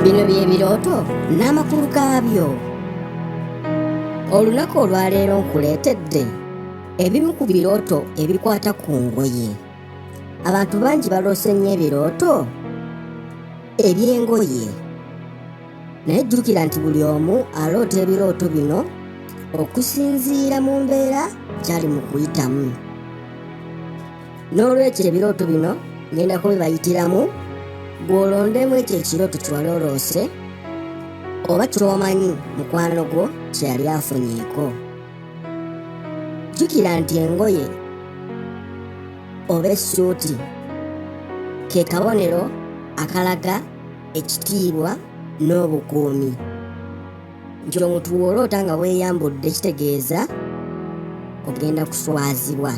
Bino bye birooto n'amakulu gaabyo. Olunaku olwaleero nkuleetedde ebimu ku birooto ebikwata ku ngoye. Abantu bangi baloose nnyo ebirooto eby'engoye. Naye jjukira nti buli omu aloota ebirooto bino okusinziira mu mbeera gy'ali mu kuyitamu. N'olwekyo ebirooto bino ngenda kubibayitiramu gw'olondemu ekyo ekirooto kyewali oloose oba ky'omanyi mukwano gwo kye yali afunyeeko. Jjukira nti engoye oba essuuti ke kabonero akalaga ekitiibwa n'obukuumi. Nti omuntu w'oloota nga weeyambudde kitegeeza ogenda kuswazibwa.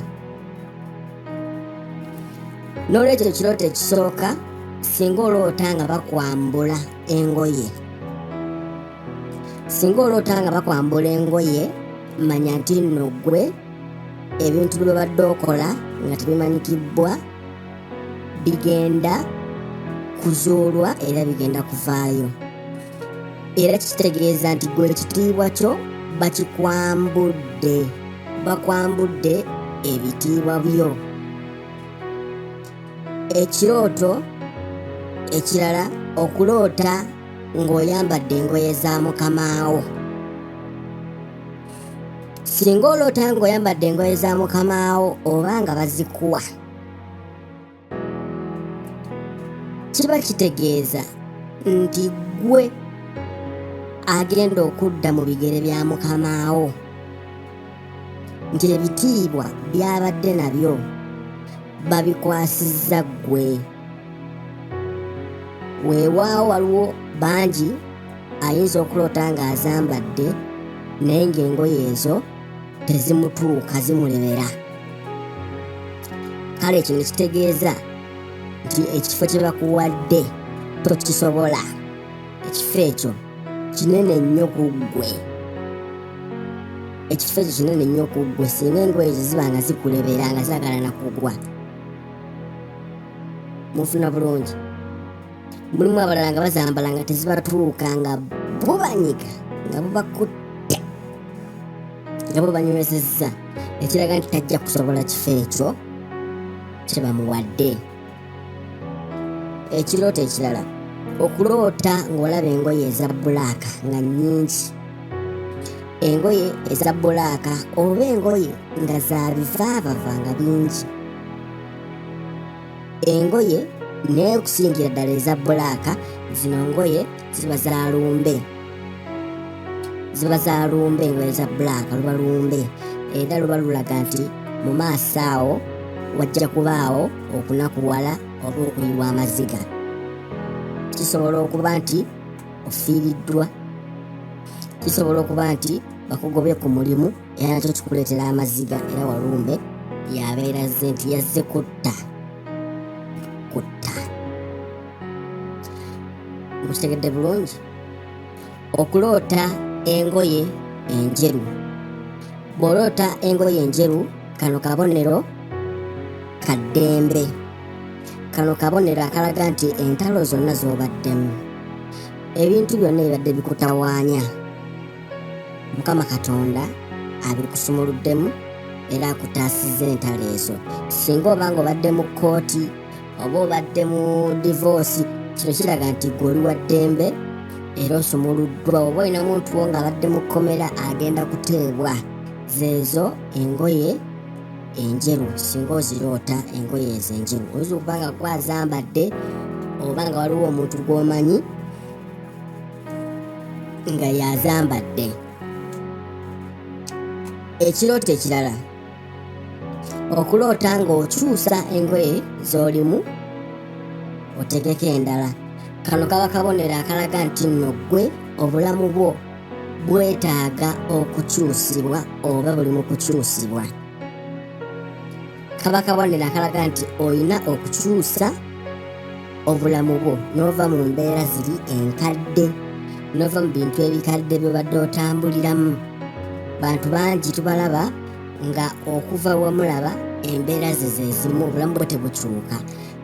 N'olwekyo ekirooto ekisooka, singa oloota nga bakwambula engoye, singa oloota nga bakwambula engoye, manya nti nno ggwe ebintu by'obadde okola nga tebimanyikibbwa bigenda kuzuulwa era bigenda kuvaayo. Era kitegeeza nti gwe ekitiibwa kyo bakikwambudde, bakwambudde ebitiibwa byo. Ekirooto ekirala, okuloota ng'oyambadde engoye za mukamaawo. Singa oloota ng'oyambadde engoye za mukamaawo oba nga bazikuwa, kiba kitegeeza nti ggwe agenda okudda mu bigere bya mukamaawo, nti ebitiibwa by'abadde nabyo babikwasizza ggwe. Weewaawo waliwo bangi ayinza okuloota ng'azambadde naye ng'engoye ezo tezimutuuka, zimulebera. Kale kino kitegeeza nti ekifo kye bakuwadde tokisobola, ekifo ekyo kinene nnyo ku ggwe, ekifo ekyo kinene nnyo ku ggwe. Singa engoye ezo ziba nga zikulebera nga zaagala na kugwa, mufuna bulungi. Mulimu abalala nga bazambala nga tezibatuuka, nga bubanyiga, nga bubakutte, nga bubanywezezza, ekiraga nti tajja kusobola kifo ekyo kye bamuwadde. Ekirooto ekirala, okuloota ng'olaba engoye eza bbulaaka nga nnyingi, engoye eza bbulaaka oba engoye nga za bivaavava nga bingi, engoye naye okusingira ddala eza bbulaaka. Zino ngoye ziba za lumbe, ziba za lumbe. Engoye za bbulaaka luba lumbe, era luba lulaga nti mu maaso awo wajja kubaawo okunakuwala oba okuyiwa amaziga. Kisobola okuba nti ofiiriddwa, kisobola okuba nti bakugobye ku mulimu, era nakyo kikuleetera amaziga. Era walumbe yabeera azze nti yazze kutta kutta. Mukitegedde bulungi? Okuloota engoye enjeru, bw'oloota engoye enjeru, kano kabonero ka ddembe, kano kabonero akalaga nti entalo zonna z'obaddemu, ebintu byonna ebibadde bikutawaanya, Mukama Katonda abikusumuluddemu era akutaasizza entalo ezo. Singa oba nga obadde mu kkooti oba obadde mu divoosi, kino kiraga nti gwe oli wa ddembe era osumuluddwa. Oba olina muntu wo ng'abadde mu kkomera, agenda kuteebwa. Zeezo engoye enjeru, singa oziroota engoye ezo enjeru, oyinza okuba nga gwazambadde oba nga waliwo omuntu gw'omanyi nga yazambadde. Ekirooto ekirala, okuloota ng'okyusa engoye z'olimu otegeka endala. Kano kaba kabonero akalaga nti nno ggwe obulamu bwo bwetaaga okukyusibwa oba buli mu kukyusibwa. Kaba kabonero akalaga nti olina okukyusa obulamu bwo n'ova mu mbeera ziri enkadde, n'ova mu bintu ebikadde by'obadde otambuliramu. Bantu bangi tubalaba nga okuva wamulaba embeera ze ze zimu, obulamu bwe tebukyuka.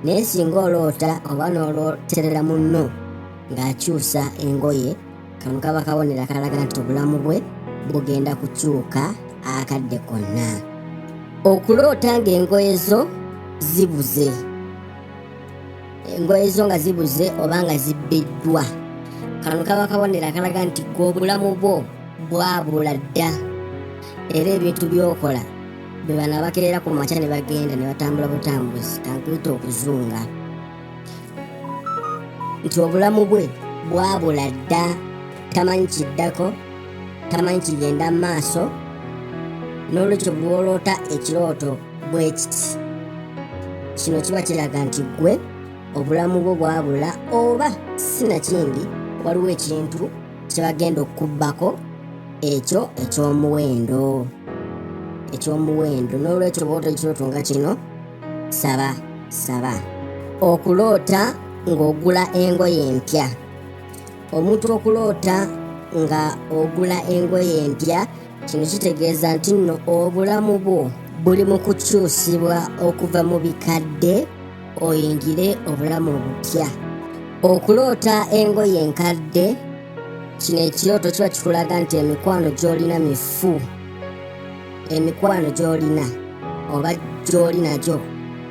Naye singa oloota oba n'olooterera munno ng'akyusa engoye, kano kaba kabonero akalaga nti obulamu bwe bugenda kukyuka akadde konna. Okuloota ng'engoye zo zibuze, engoye zo nga zibuze oba nga zibbiddwa, kano kaba kabonero akalaga nti gwe obulamu bwo bwabula dda, era ebintu by'okola be bano abakeera ku makya ne bagenda ne batambula butambuzi, kankuyita okuzunga, nti obulamu bwe bwabula dda, tamanyi kiddako, tamanyi kigenda mu maaso. N'olwekyo bw'oloota ekirooto bwe kiti, kino kiba kiraga nti ggwe obulamu bwo bwabula, oba sinakindi waliwo ekintu kye bagenda okukubbako ekyo eky'omuwendo, eky'omuwendo. N'olwekyo bw'oloota ekirooto nga kino, saba saba. Okuloota ng'ogula engoye empya. Omuntu okuloota nga ogula engoye empya, kino kitegeeza nti nno obulamu bwo buli mu kukyusibwa okuva mu bikadde oyingire obulamu obupya. Okuloota engoye enkadde, kino ekirooto kiba kikulaga nti emikwano gy'olina mifu, emikwano gy'olina oba gy'oli nagyo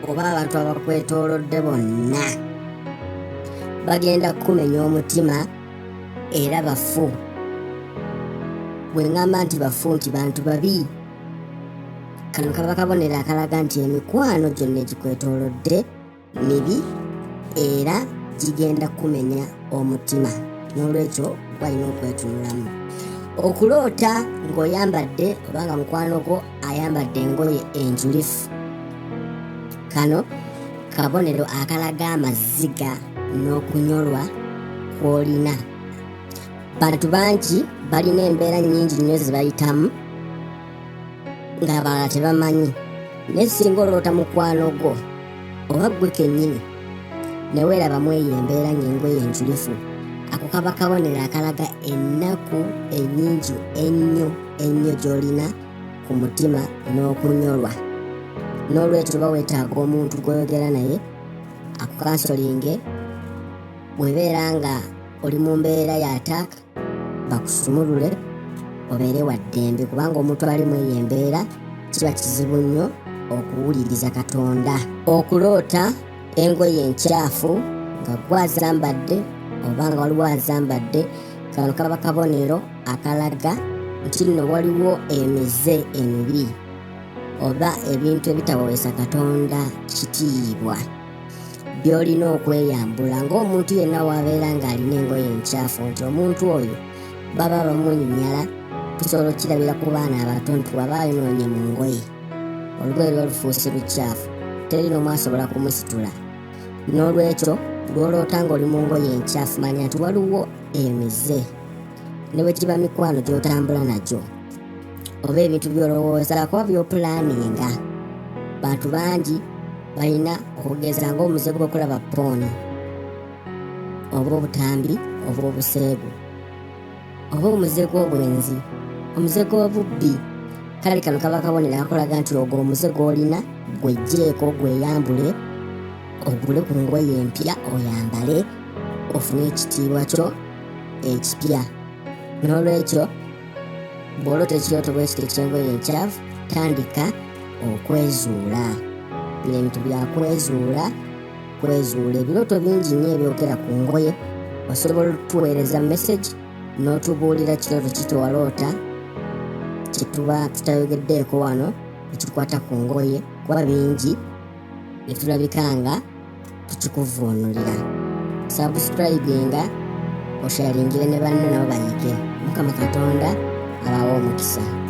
oba abantu abakwetoolodde bonna bagenda kukumenya omutima era bafu. Bwe ŋŋamba nti bafu, nti bantu babi, kano kaba kabonero akalaga nti emikwano gyonna egikwetoolodde mibi era gigenda kukumenya omutima, n'olwekyo gwalina okwetunulamu. Okuloota ng'oyambadde oba nga mukwano gwo ayambadde engoye enjulifu, kano kabonero akalaga amaziga n'okunyolwa kw'olina. Bantu bangi balina embeera nnyingi nnyo ze bayitamu ng'abalala tebamanyi, naye singa oloota mukwano gwo oba ggwe kennyini ne weerabamu eyo embeera ng'engoye enjulifu, ako kaba kabonero akalaga ennaku ennyingi ennyo ennyo gy'olina ku mutima n'okunyolwa. N'olwekyo oba weetaaga omuntu gw'oyogera naye akukansolinge, bw'ebeera nga oli mu mbeera ya ataaka bakusumulule obeere wa ddembe, kubanga omuntu ali mu eyo embeera kiba kizibu nnyo okuwuliriza Katonda. Okuloota engoye enkyafu nga gwe azambadde oba nga waliwo azambadde, kano kaba kabonero akalaga nti nno waliwo emize emibi oba ebintu ebitaweesa Katonda kitiibwa by'olina okweyambula. Ng'omuntu yenna w'abeera ng'alina engoye enkyafu, nti omuntu oyo baba bamunyinyala, tusobola okukirabira ku baana abato nti waba ayonoonye mu ngoye, olugoye luba lufuuse lukyafu, teri n'omu asobola kumusitula. N'olwekyo lw'oloota ng'oli mu ngoye enkyafu, manya nti waliwo emize, ne bwe kiba mikwano gy'otambula nagyo oba ebintu by'olowoozaako oba by'opulaaninga. Bantu bangi balina okugeza ng'omuze gw'okulaba pooni oba obutambi oba obuseegu oba omuze gw'obwenzi, omuze gw'obubbi. Kale kano kaba kabonero akolaga nti ogwo omuze gw'olina gweggyeko, gweyambule, ogule ku ngoye empya oyambale, ofune ekitiibwa kyo ekipya. N'olwekyo bw'oloota ekirooto bwe kityo eky'engoye enkyafu, tandika okwezuula. Bino ebintu bya kwezuula, kwezuula. Ebirooto bingi nnyo ebyogera ku ngoye. Osobola otuweereza message n'otubuulira kirooto ki kyewaloota kye tuba tutayogeddeeko wano ekikwata ku ngoye, kuba bingi ne tulabika nga tukikuvuunulira. Subscribinga, osharingire ne banno nabo bayige. Mukama Katonda abawe omukisa.